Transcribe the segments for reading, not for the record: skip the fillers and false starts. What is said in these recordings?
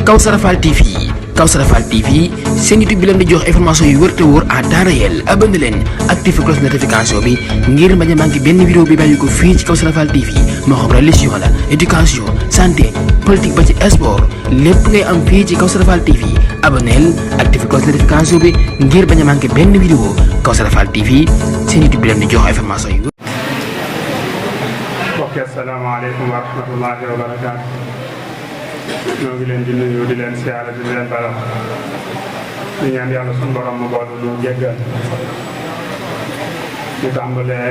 Kawsara Fall TV Kawsara Fall TV seen YouTube bi leen di jox information yu wër te wóor à temps réel abonné leen activé cloche notification bi ngir bañ a manqué benn vidéo bi bàyyi ko fii ci Kawsara Fall TV moo xam religion la éducation santé politique ba ci sport lépp ngay am fii ci Kawsara Fall TV abonneel activé cloche notification bi ngir bañ a manqué benn vidéo Kawsara Fall TV seen YouTube bi leen di jox information yu. ok asalaamaaleykum wa rahmatullahi wa barakaatu. ñoo ngi leen di nuyu di leen siyaare di leen baral di ñaan yàlla suñu borom mu boole lu jéggal ñu tàmbalee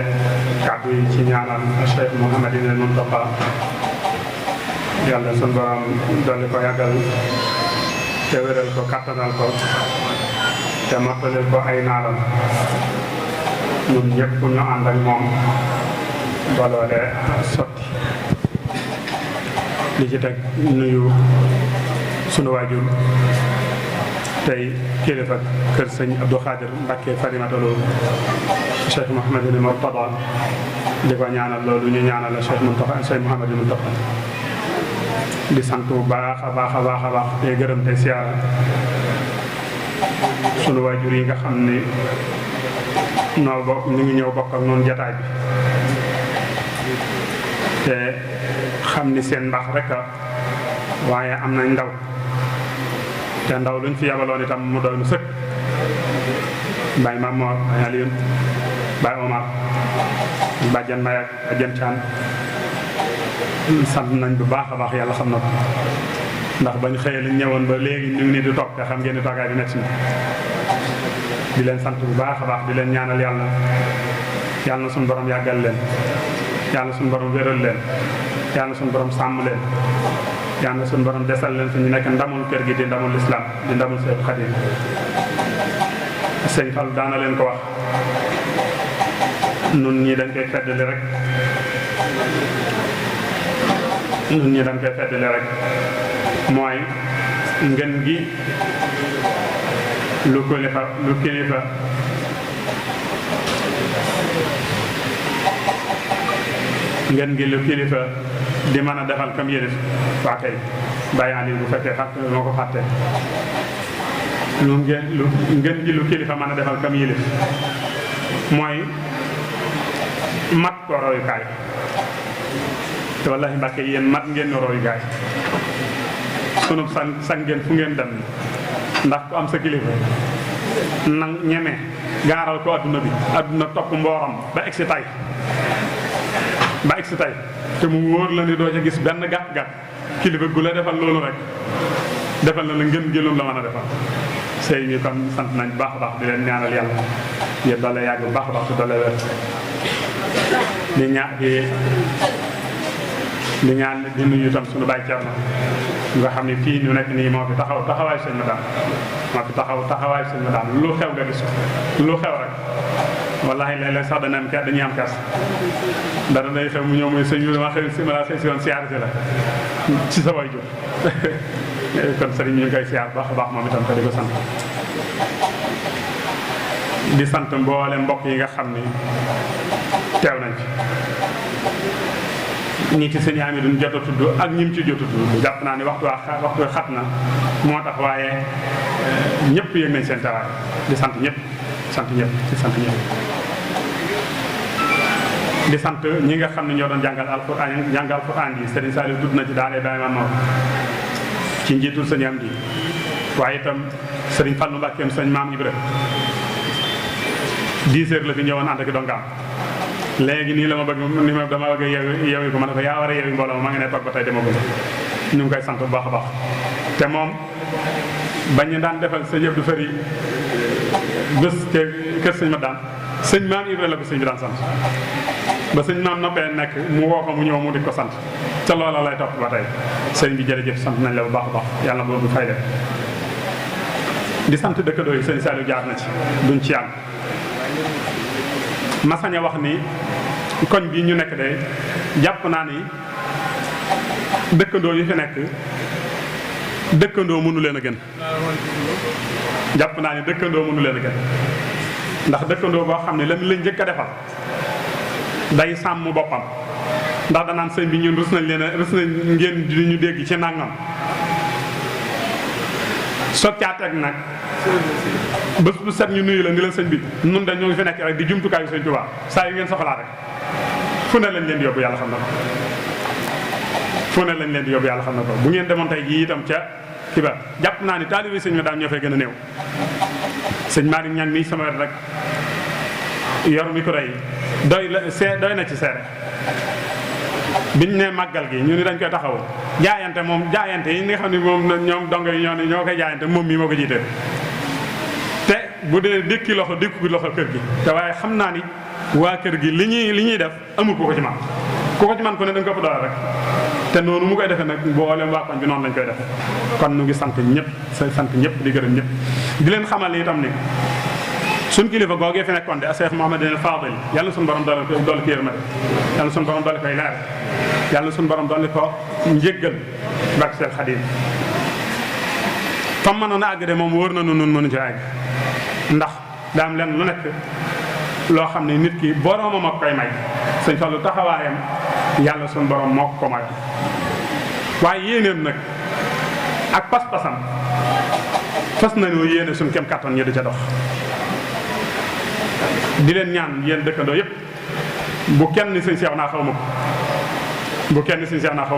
kàddu yi ci ñaanal Cheikh Mouhamadine Mountakha yàlla suñu borom dolli ko yàggal te wéral ko kattanal ko te mottalil ko ay naalam ñun ñëpp ñu ànd ak moom baloole sotti li ci teg nuyu sunu waajur tey kilifa kër sëñ Abdou Khadir Mbacké Farimata Lo Cheikh Mouhamadou Mourtada di ko ñaanal loolu ñu ñaanal la Cheikh Mouhamadou Mountakha di sant bu baax a baax a baax a baax te gërëm te siyaara sunu waajur yi nga xam ni noo bokk ñu ngi ñëw bokk ak noonu jataay bi te xam ni seen mbaax rek a waaye am nañ ndaw te ndaw luñ fi yabaloon itam mu doon sëkk Baye Mamor Baye Alioune Baye Omar Badiane Mayak Badiane Thian sant nañ bu baax a baax yàlla xam na ko ndax bañ xëyee lañ ñëwoon ba léegi ñu ngi nii di toog te xam ngeen ni toogaay bi metti na di leen sant bu baax a baax di leen ñaanal yàlla na suñu borom yàggal leen yàlla suñu borom wéral leen yàlla suñu borom sàmm leen yàlla suñu borom desal leen fi ñu nekk ndamul kër gi di ndamul islam di ndamul Seex Xaadim sëñ Fall daana leen ko wax nun ñii dañ koy feddali rek mooy ngeen gi lu kilifa ngeen gi lu kilifa di mën a defal kam yëlif waa kay bàyyi bu fekkee fàtte moo ko fàtte ngeen gi lu kilifa mën a defal kam yëlif mooy mat ko royukaay te wallahi Mbàkke yéen mat ngeen royukaay sunub sang ngeen fu ngeen dem ndax ku am sa kilifa nang ñeme gaaral ko adduna topp mbooram ba egsi tay te mu wóor la ni doo ca gis benn gàtt-gàtt kilifa gu la defal loolu rek defal na la ngeen gëlum la mën a defal sëy mi kon sant nañ baax a baax di leen ñaanal yàlla yéen doole yàgg bu baax a baax su doole wér di ñaan di nuyu itam suñu bàyyi Cerno nga xam ne fii ñu nekk nii moo fi taxawaay sëñ taxawaay sëñ ma daan lu xew nga gis lu xew rek wallahi léeg-léeg sax dañuy am kas dara day xew mu ñëw muy sëñ bi ma xëy si woon siyaar si la ci sa way jur kon sëriñ ñu ngi koy siyaar baax a baax moom itam te di ko sant di sant mboolem mbokk yi nga xam ni teew nañ fi ñi ci sëñ Ami duñ jot a tudd ak ñim ci jot a tudd jàpp naa ni waxtu xat na moo tax waaye ñëpp yëg nañ seen tawaay di sant ñëpp di sant ñi nga xam ne ñoo doon jàngal alxuraan yi Serigne Saliou tudd na ci daanee Baye Mamor ci njiitul sëñ Amdi waaye itam Serigne Fallou Mbackeem sëñ Maam Ibra 10 heures la fi ñëwoon ànd ak dongaam léegi nii la ma bëgg dama bëgg yeewi ko ma ne ko yaa war a yeewi mbooloo ma ngi ne toog ba tey demagul ñu ngi koy sant bu baax a baax te moom bañ ñu daan defal sëñ Abdou Fari bés te kër sëñ ma daan sëñ Maam Ibra la ko sëñ bi daan sant ba sëñ maam noppee nekk mu woo ko mu ñëw mu di ko sant ca loola lay topp ba tey sëñ bi jërëjëf sant nañ la bu baax a baax yàlla boobu fay def di sant dëkkandoo yi sëñ Saliou jaar na ci duñ ci yàgg ma sañ a wax ni koñ bii ñu nekk de jàpp naa ni dëkkandoo yi fi nekk dëkkandoo mënu leen a gën jàpp naa ni dëkkandoo mënu leen a gën ndax dëkkandoo boo xam ne lañ njëkk a defal day sàmm boppam ndax danaan sëñ bi ñun rus nañ ngeen di ñu dégg ci nangam soog caa teg nag bés bu set ñu nuyu la ni la sëñ bi nun de ñoo ngi fi nekk rek di jumtukaayu sëñ Tuubaa saa yu ngeen soxlaa rek fu ne lañ leen di yóbbu yàlla xam na ko fu ne lañ leen di yóbbu yàlla xam na ko bu ngeen demoon tey jii itam ca kii ba jàpp naa ni taalibe sëñ ma daam ñoo fay gën a néew sëñ Malick Niang nii sama wet rek yor micro yi doy na ci seere biñ ne màggal gi ñu ni dañ koy taxawu jaayante yi nga xam ne moom ñoom dongo yi ñoo koy jaayante moom mii moo ko jiite te bu dee dékki loxo kër gi te waaye xam naa ni waa kër gi li ñuy def amul ku ko ci man ku ne da nga ko ëpp doole rek te noonu mu koy defee nag mboolem waa koñ bi noonu lañ koy defee kon nu ngi sant ñëpp di gërëm ñëpp di leen xamal ni itam ni suñ kilifa googee fi nekkoon de Cheikh Mouhamadou Fadil yàlla na suñu borom doole ko yërmande yàlla na suñu borom doole koy leer yàlla na suñu borom doole ko njéggal barke Seex Xaadim fam mënoon a àgg de moom wóor na nun mënu ci àgg ndax daa am lenn lu nekk loo xam ne nit ki boroomam ak koy may sëñ Fallu taxawaayam yàlla suñu borom moo ko may waaye yéeneem nag ak pas-pasam fas nañoo yéene suñ kem kattan ñi di ca dox di leen ñaan yéen dëkkandoo yépp bu kenn ni sëñ Seex naa xaw ma ko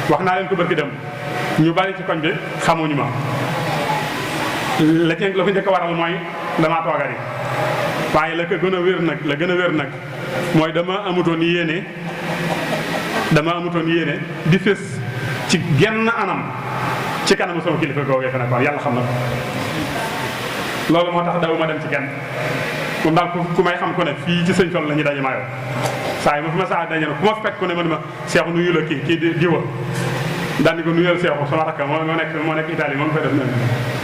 wax naa leen ko bërki dem ñu bari ci koñ bi xamuñu ma la ko njëkk a waral mooy damaa toogar yi waaye la gën a wér nag mooy dama amutoon yéene di fés ci genn anam ci kanamu sama kilifa googee fi nekkoon yàlla xam na ko loolu moo tax dawuma dem ci kenn moom daal ku may xam ko ne fii ci sëñ Fallu la ñuy daje maa yow saa yi ma fi ma saa daje na ku ma fekk ku ne man ma Seexu nuyu la kii diwa daal di ko nuyal Seexu sama rakka moo nekk Italie moo ngi koy def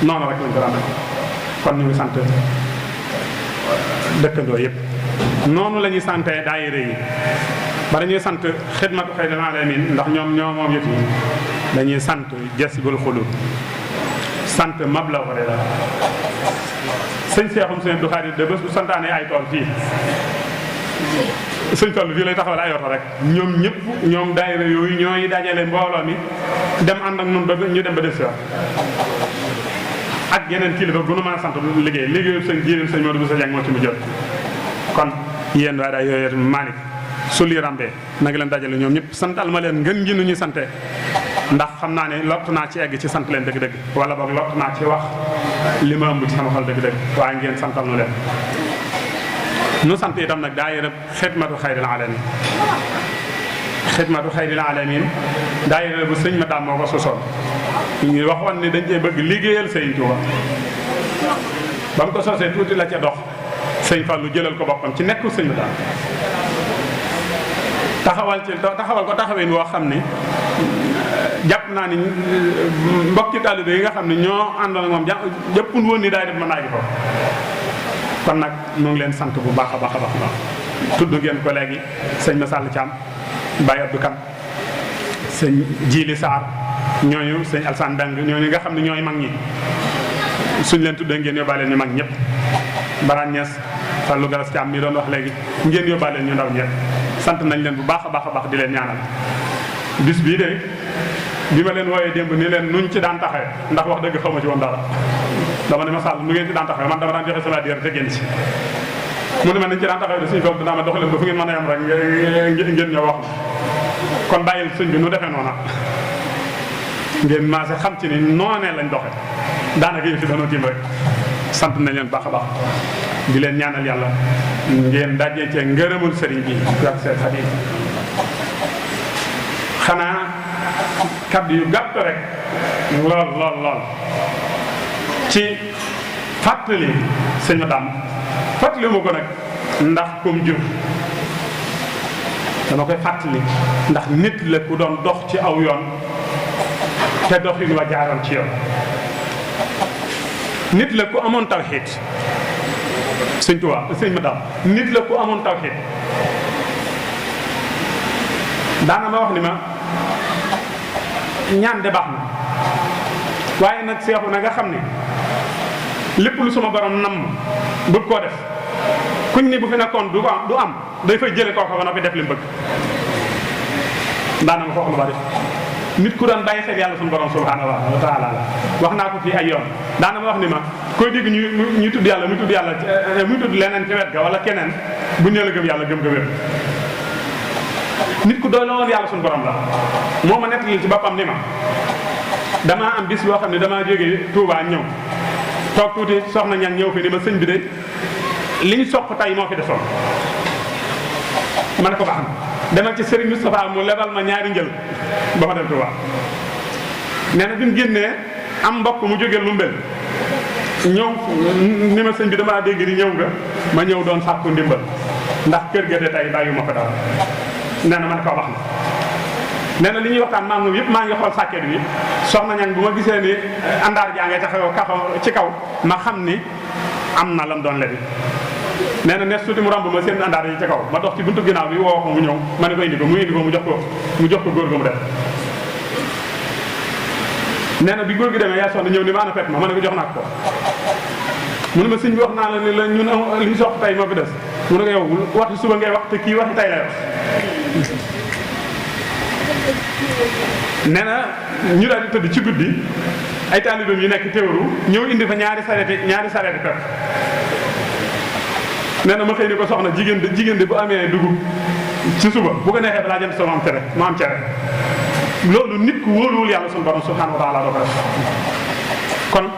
noonu rek lañ ko daan def kon ñu ngi sant dëkkandoo yëpp noonu la ñuy santee daayira yi ba dañuy sant xidmatu xayril aalamiin ndax ñoom moom yëf yi dañuy sant Jazbul Xuluub sant Mablaghoul Ridha sëñ Seexum sëñ Abdou Khadir de bés bu santaane ay tool fii sëñ Fallu fii lay taxawal ay oto rek ñoom daayira yooyu ñooy dajale mbooloo mi dem ànd ak nun ba ñu dem ba def si ak yeneen kilifa bu nu mën a sant liggéeyu sëñ jiiril sëñ Modou Bousso Dieng moo ci mu jot kon yéen waa daay yooyu Malick su lii rambee na nga leen dajale ñoom ñëpp santal ma leen ngën ngi nu ñuy sante ndax xam naa ne lott naa ci egg ci sant leen dëgg-dëgg wala boog lott naa ci wax li ma ëmb ci sama xol dëgg-dëgg waaye ngeen santal nu leen nu sant itam nag daayira xidmatu xayril alamin daayira bu sëñ ma daam moo ko sosoon ñu waxoon ni dañ cee bëgg liggéeyal sëñ Tuuba ba mu ko sosee tuuti la ca dox sëñ Fallu jëlal ko boppam ci nekku sëñ ma daam taxawal ko taxawin woo xam ni jàpp naa ni mbokki taalibe yi nga xam ne ñoo àndoon ak moom jëppun woon ni daay def mën naa gi ko kon nag ñu ngi leen sant bu baax a baax tudd ngeen ko léegi sëñ Masall Thiam Baye Abdou Kane sëñ Jili Sarr ñooñu sëñ Alsane Dang ñooñu nga xam ne ñooy mag ñi suñ leen tuddee ngeen yóbbaale ñu mag ñëpp Barane Niass Fallou Garas Thiam mi doon wax léegi ngeen yóbbaale ñu ndaw ñëpp sant nañ leen bu baax a baax di leen ñaanal bis bii de bi ma leen wooyee démb ni leen nuñ ci daan taxawee ndax wax dëgg xaw ma ci woon dara dama ne ma Sall nu ngeen ci daan taxawee man dama daan joxe sama diir te génn ci mu ne ma nañ ci daan taxawee de suñu foofu dinaa ma dox leen ba fu ngeen mën a yam rek ngeen ñoo wax kon bàyyil sëñ bi nu defee noona ngeen maase xam ci ni noonee lañ doxe daanaka yëf fi danoo tiim rek sant nañ leen baax a baax di leen ñaanal yàlla ngeen dajee cee ngërëmul sëriñ bi ak seen Xaadim xanaa kaddu yu gàtt rek lool ci fàttali sëñ ma daam fàttali ma ko nag ndax kum jur dama koy fàttali ndax nit la ku doon dox ci aw yoon te doxin wa jaaroon ci yoon nit la ku amoon tawxiid sëñ Tuubaa sëñ ma daam nit la ku amoon tawxiid daana ma wax ni ma ñaan de baax na waaye nag seexu na nga xam ne lépp lu suma borom namm bëgg koo def kuñ ni bu fi nekkoon du am day fay jële kooka ba noppi def li mu bëgg daana ma ko wax lu bari nit ku doon bàyyi xel yàlla suñu borom subhanahu wa taala la wax naa ko fii ay yoon daana ma wax ni ma koy dégg ñu tudd yàlla muy tudd leneen ci wet ga wala keneen bu ñu la gëm yàlla gëm nga wér nit ku doy la woon yàlla suñu borom la moo ma nettali ci boppam ni ma damaa am bis boo xam ne damaa jógee Touba ñëw toog tuuti soxna ñan ñëw fi ni ma sëñ bi de li ñu soq tey moo fi desoon ma ne ko baax na demal ci Serigne Moustapha mu lebal ma ñaari njël ba ma dem Touba nee na bi mu génnee am mbokk mu jógee Lumbel ñëw ni ma sëñ bi damaa dégg di ñëw nga ma ñëw doon sàkku ndimbal ndax kër ga de tey bàyyi ma ko dara nee na ma ne ko wax na nee na li ñuy waxtaan maa ngi yëpp maa ngi xool sàkket bi soxna ñan bu ma gisee ni àndaar jaa ngay taxaw ci kaw ma xam ni am na lam doon lebi nee na nees tuuti mu romb ma seen àndaar yi ci kaw ma dox ci buntu ginnaaw bi woo ko mu ñëw ma ne ko indi ko mu jox ko góor ga mu def nee na bi góor gi demee yaa soxna ñëw ni ma ana fekk ma ne ko jox naa ko mu ne ma sëñ bi wax naa la ni la ñun li ñu sox tey moo fi des mu ne ko yow waxtu suba ngay wax te kii waxi tey lay wax nee na ñu daal di tëdd ci guddi ay taalibeem yi nekk teewlu ñëw indi fa ñaari sareeti pepp nee na ma xëy ni ko soxna jigéen de bu amee dugub ci suba bu ko neexee balaa jëm sama mu am cere loolu nit ku wóoluwul yàlla suñu borom subhanahu wa taala doo ko def kon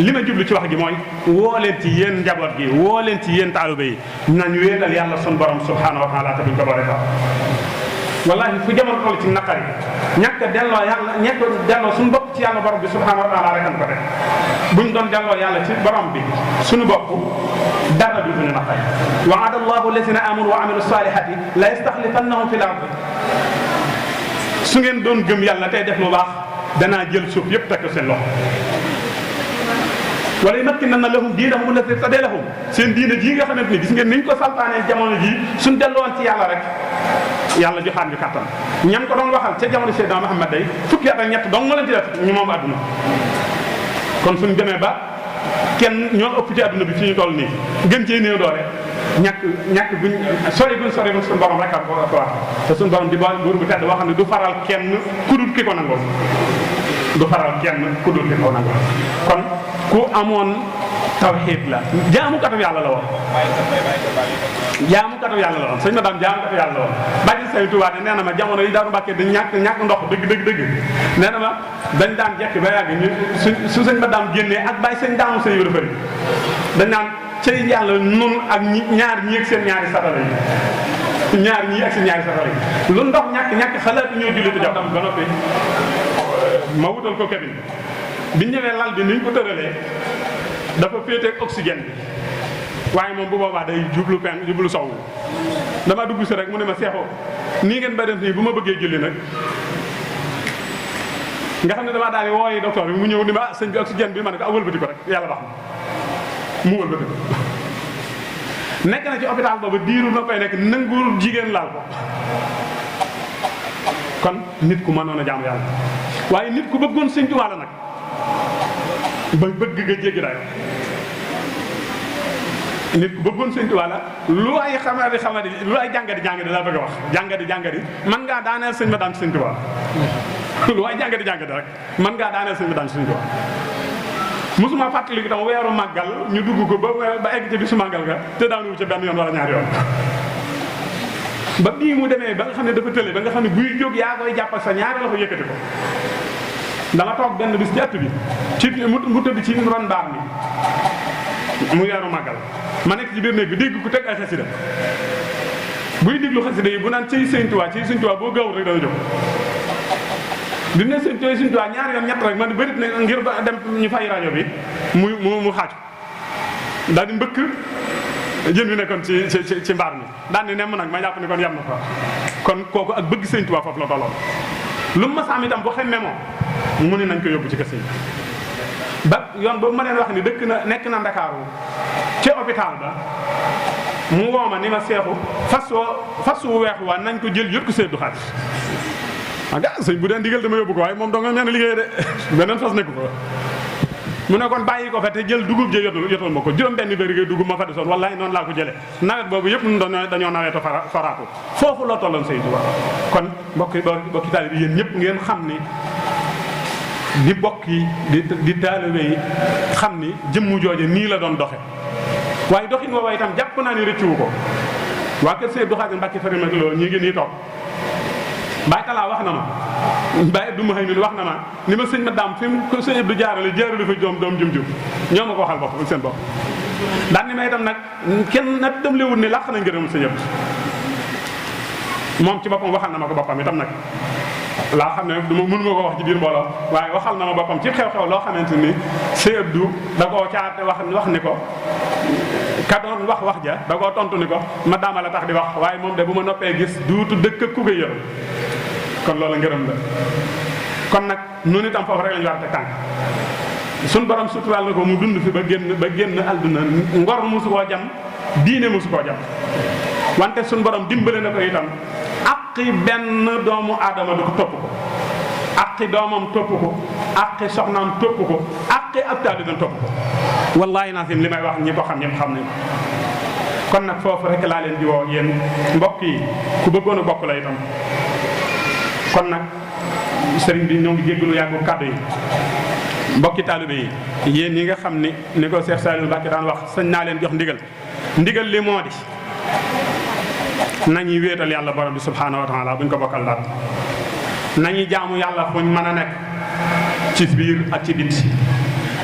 li ma jublu ci wax gi mooy woo leen ci yéen njaboot gi woo leen ci yéen taalibe yi nañ wéetal yàlla suñu borom subhanahu wa taala te duñ ko boole tax wallahi fu jamono toll ci naqar yi ñàkk a delloo suñu bopp ci yàlla borom bi subhanahu wa taala rek an ko def buñ doon delloo yàlla ci borom bi suñu bopp dara du ñu naqar wa'ada allahu allazina amanu wa amilu salihati la yastaxlifannahum fil ardi su ngeen doon gëm yàlla tey def lu baax danaa jël suuf yëpp teg ko seen loxo wala yumakkinanna lahum diinahum allazii irtadaa lahum seen diina jii nga xamante ni gis ngeen niñ ko saltaanee jamono jii suñ delluwoon ci yàlla rek yàlla joxaat ñu kattan ñam ko doon waxal ca jamono Seydina Muhammad day fukki at ak ñett dong nga leen ci def ñu moom adduna kon suñ demee ba kenn ñoo ëpp ci adduna bi fi ñu toll nii gën cee néew doole ñàkk buñ sori buñ suñu borom rek ko wax te suñu borom di buur bu tedd boo xam ne du faral kenn ku dul ki ko nangoo du faral kenn ku dul ki ko nangoo kon ku amoon tawxiid la jaamukatu yàlla la woon sëñ ma daam jaamukatu yàlla la woon bàyyi say Tuubaa nee na ma jamono yi daanu Mbàkke dañ ñàkk ndox dëgg nee na ma dañ daan jekki ba yàgg ñu su sëñ ma daam génnee ak bàyyi sëñ daamu sëñ yu fëri dañ naan cay yàlla nun ak ñaar ñi ak seen ñaari satala yi ñaar ñii ak seen ñaari satala yi lu ndox ñàkk xalaatu ñoo julli te jox tam ba noppi ma wutal ko cabine biñ ñëwee lal bi niñ ko tëralee dafa féete ak oxygène bi waaye moom bu boobaa day jublu sowu dama dugg si rek mu ne ma seexoo nii ngeen ba def nii bu ma bëggee julli nag nga xam ne damaa daal di wooyi docteur bi mu ñëw ni ma sëñ bi oxygène bi ma ne ko wëlbati ko rek yàlla baax na mu wëlbati ko nekk na ci hôpital boobu diiru na koy nekk nanguwul jigéen laal ko kon nit ku mënoon a jaamu yàlla waaye nit ku bëggoon sëñ Tuubaa la nag ba bëgg nga jéggi dayo nit ku bëggoon sëñ Tuubaa la lu ay xamadi lu ay jàngadi laa bëgg a wax jàngadi man ngaa daaneel sëñ ma daan ci sëñ Tuubaa lu ay jàngadi rek man ngaa daaneel sëñ ma daan ci sëñ Tuubaa mosuma fàttali ko tam weeru màggal ñu dugg ko ba egg ci bisu màggal ga te daanu ca benn yoon wala ñaari yoon ba bii mu demee ba nga xam ne dafa tële ba nga xam ne buy jóg yaa koy jàppal sa ñaari loxo yëkkati ko dama toog benn bis ci at bi ci mu tëdd ci ron mbaar mi mu weeru màggal ma nekk ci biir néeg bi dégg ku teg ay xasida buy diglu xasida yi bu naan ciy Sëñ Tuubaa boo gaawul rek dana jóg bi mu ne Sëñ Tuubaa ñaari yoon ñett rek man bërit na ngir ba dem ñu fay rajo bi mu xaaju daal di mbëkk jën wi nekkoon ci mbaar mi daan ni nemm nag ma jàpp ni kon yem na fa kon kooku ak bëgg Sëñ Tuubaa foofu la tolloon lu mu ma saam itam bu xemme moom mu ne nañ ko yóbbu ci kër sëñ ba yoon boobu ma leen wax ni nekk na Ndakaaru ci hôpital ba mu woo ma ni ma seexu fas wu weex waa nañ ko jël yot ko seddu xaalis sëñ bu dee ndigal dama yóbbu ko waaye moom dong nga mel ne liggéey de beneen fas nekku fa mu ne kon bàyyi ko fa te jël dugub ji yotul ma ko juróom-benn bëri dugub ma fa desoon wallahi noonu laa ko jëlee nawet boobu yëpp ñun dañoo nawetu faraatu foofu la tolloon Sëñ Tuubaa kon mbokki taalibe bi yéen ñëpp ngeen xam ni di bokk yi di taalibe yi xam ni jëmmu jooje nii la doon doxe waaye doxin woowa itam jàpp naa ni rëccuwu ko waa kër Sëñ Abdou Khadre Mbacké Farimata Lo ñi ngi nii toog Baye Talla wax na ma Baye Abdou Mouhaïmine wax na ma ni ma sëñ ma daam fi mu ko Sëñ Abdou jaarale fa doom jum ñoo ma ko waxal bopp seen bopp daan ni ma itam nag kenn nag dem lewut ni làq nañ gërëm Sëñ Abdou moom ci boppam waxal na ma ko boppam itam nag laa xam ne mënu ma ko wax ci biir mbooloo waaye waxal na ma boppam ci xew-xew loo xamante ni Sëñ Abdou da koo caate wax ni ko ka doon wax ja da koo tontu ni ko ma daama la tax di wax waaye moom de bu ma noppee gis duutu dëkk ak ku koy yër kon loolu ngërëm la kon nag noonu itam foofu rek lañu war a teg tànk suñ borom suturaal na ko mu dund fi ba génn àdduna ngor mosu koo jam diine mosu koo jam wante suñ borom dimbale na ko itam aqi benn doomu aadama du ko topp ko aqi doomam topp ko aqi soxnaam topp ko aqi ab taalibeem topp ko wallahi naasim li may wax ñi ko xam ñëpp xam nañ kon nag foofu rek laa leen di woo yéen mbokk yi ku bëggoon a bokk la itam kon nag sëriñ bi ñoo ngi jéggalu yàggu kàddu yi mbokki taalibe yi yéen ñi nga xam ni ko Cheikh Saliou Mbacké daan wax sañ naa leen jox ndigal li moo di nañuy wéetal yàlla borom bi subhanahu wa taala buñ ko bokkal daal nañuy jaamu yàlla fuñ mën a nekk ci biir ak ci biti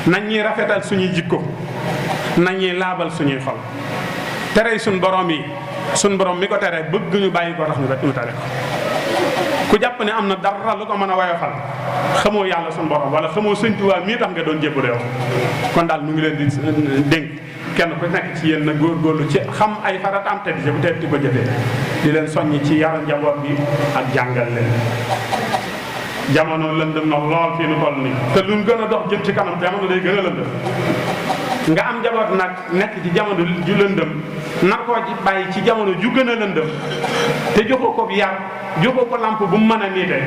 nañuy rafetal suñuy jikko nañuy laabal suñuy xol terey suñ borom yi suñ borom mi ko tere bëgg ñu bàyyi ko tax ñu tere ko ku jàpp ne am na dara lu ko mën a woyofal xamoo yàlla suñ borom wala xamoo Sëñ Tuubaa mii tax nga doon jébbu réew kon daal ñu ngi leen di dénk kenn ku nekk ci yéen na góorgóorlu ci xam ay farataam te di ko jëfee di leen soññi ci yar njaboot bi ak jàngal leen jamono lëndëm na lool fii nu toll nii te luñ gën a dox jëm ci kanam jamono day gën a lëndëm nga am njaboot nag nekk ci jamono ju lëndëm nar koo ci bàyyi ci jamono ju gën a lëndëm te joxoo ko yar joxoo ko lamp bu mu mën a niite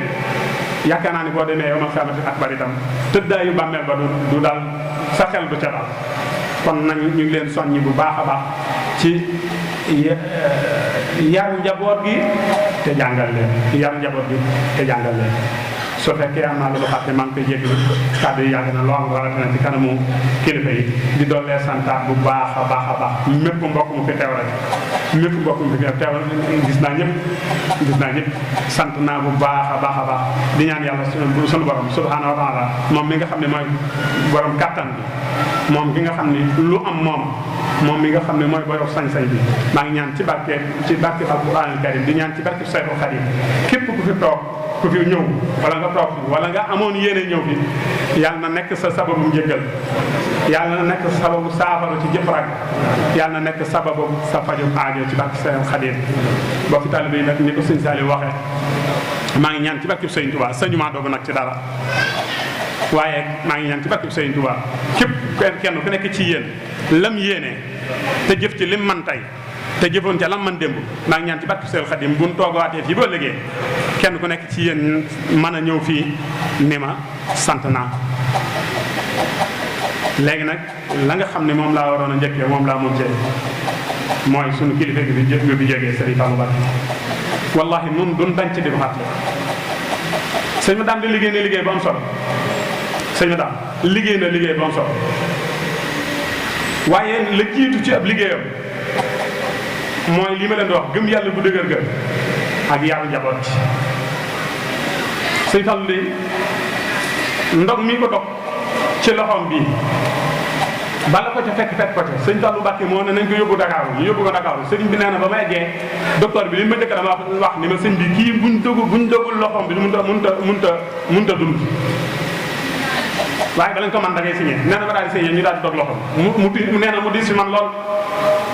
yaakaar naa ni boo demee yow ma xamante ak bari itam tëddaayu bàmmeel ba du daal sa xel du ca daal kon nañ ñu ngi leen soññi bu baax a baax ci yar njaboot gi te jàngal leen yar njaboot gi te jàngal leen su fekkee am naa lu fàtte maa ngi koy jéggi kàddu yi yàgg na loo am rawatina ci kanamu kilifa yi di dollee santaat bu baax a baax mépp mbokk mu fi teew rek mépp mbokk mu fi teew gis naa ñëpp sant naa bu baax a baax di ñaan yàlla sunu borom subhanahu wa taala moom mi nga xam ne mooy borom kàttan bi moom gi nga xam ne lu am moom mi nga xam ne mooy borom sañ-sañ bi maa ngi ñaan ci barke alquran karim di ñaan ci barke Seexul Xadiim képp ku fi toog ku fi ñëw wala nga toog fi wala nga amoon yéene ñëw fi yàlla na nekk sa sababu njëggal yàlla na nekk sa sababu saafara ci jëf rek yàlla na nekk sababu sa faju aajo ci barke Seexul Xadiim bokki taalibe yi nag ni ko sëñ Saliou waxee maa ngi ñaan ci barke Sëñ Tuubaa sañu maa doogu nag ci dara waaye maa ngi ñaan ci barke Sëñ Tuubaa képp kenn ku nekk ci yéen lam yéene te jëf ci lim man tey te jëfoon ca lam man démb maa ngi ñaan ci barke Seexul Xadiim bu ñu toogaatee fii boo liggéey kenn ku nekk ci yéen mën a ñëw fii ni ma sant naa léegi nag la nga xam ne moom laa waroon a njëkkee moom laa mujjee mooy sunu kilifa gi bi jógee Sëriñ Fallou Mbacké wallahi nun duñ dañ ci di ko fàttali sëñ ma daam di liggéey na liggéey bu am solo sëñ ma daam liggéey na liggéey bu am solo waaye la jiitu ci ab liggéeyam mooy li ma leen di wax gëm yàlla bu dëgër gëm ak yaru njaboot ci sëñ Fallu de ndog mi ko dog ci loxoom bii bala ko ca fekk ko ca sëñ Fallu Mbàkke moo ne nañ ko yóbbu Dakar ñu yóbbu ko Dakar sëriñ bi nee na ba may eggee docteur bi li ma dëkk dama wax ni ma sëñ bi kii buñ dogul loxoom bi mënta dund waaye balañ ko man da ngay signé nee na ba daal di signé ñu daal di dog loxoom mu nee na mu diis fi man lool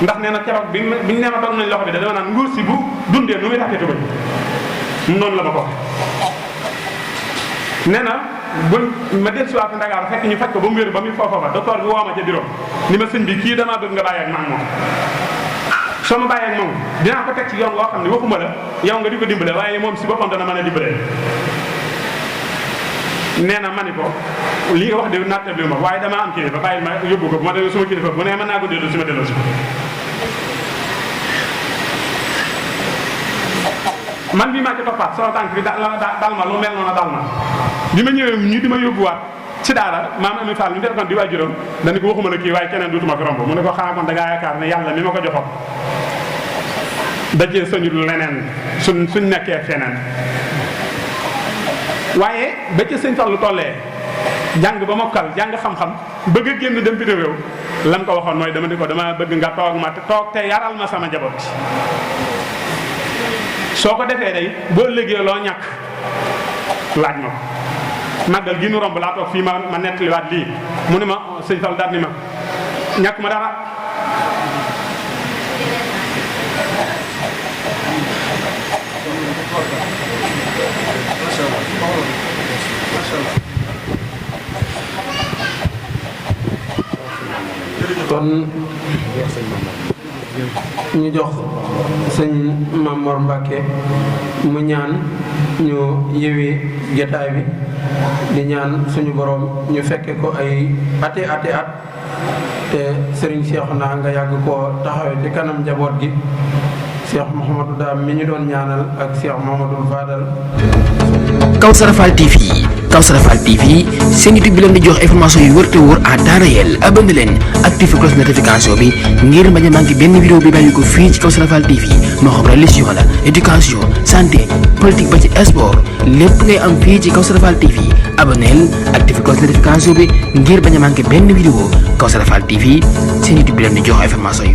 ndax nee na keroog biñ nee ma dog nañ loxo bi da dama naan nguur si bu dundee nu muy takkee tubay noonu la ma ko nee na ma del si waat Ndakaaru fekk ñu faj ko ba mu wér ba muy foofa ba docteur bi woo ma ca bureau ni ma sëñ bi kii damaa bëgg nga bàyyi ak man moom soo ma bàyyi ak moom dinaa ko teg ci yoon woo xam ne waxuma la yow nga di ko dimbale waaye moom si boppam dana mën a dimbale nee na ma ni ko li nga wax de nattable ma waaye damaa am kilifa bàyyi ma yóbbu ko bu ma demee suma kilifa bu ne mën naa ko delloo si ma delloo si man bii maa ci toppaat sama tànk bi dal ma lu mel noonu dal ma bi ma ñëwee ñu di ma yóbbuwaat ci daara maam Ami Fall mi fekkoon di waajuram dañu ko waxuma la kii waaye keneen duutuma fi romb mu ne ko xanaa kon da ngaa yaakaar ne yàlla mi ma ko joxoon dajee sañul leneen suñ nekkee feneen waaye ba ca sëñ Fallu tollee jàng ba mokkal jàng xam-xam bëgg a génn dem bitim réew lan ko waxoon mooy dama ni ko dama bëgg nga toog te yaral ma sama njaboot soo ko defee day boo liggéey loo ñàkk laaj ma ko màggal gi nu romb laa toog fii ma nettaliwaat lii mu ne ma sëñ Fall daal ni ma ñàkk ma dara kon ñu jox sëñ Mamor Mbacke mu ñaan ñu yewi jotaay bi di ñaan suñu borom ñu fekke ko ay ati at te Serigne Cheikhouna nga yàgg koo taxawee ci kanam njaboot gi Cheikh Mouhamadou Dame mi ñu doon ñaanal ak Cheikh Mouhamadou Fadal. Kawsara Fall TV seen YouTube bi leen di jox information yu wër te wóor à temps réel abonné leen activé cloche notification bi ngir bañ a manqué benn vidéo bi bàyyi ko fii ci Kawsara Fall TV moo xam religion la éducation santé politique ba ci sport lépp ngay am fii ci Kawsara Fall TV abonneel activé cloche notification bi ngir bañ a manqué benn vidéo Kawsara Fall TV seen YouTube bi leen di jox information yu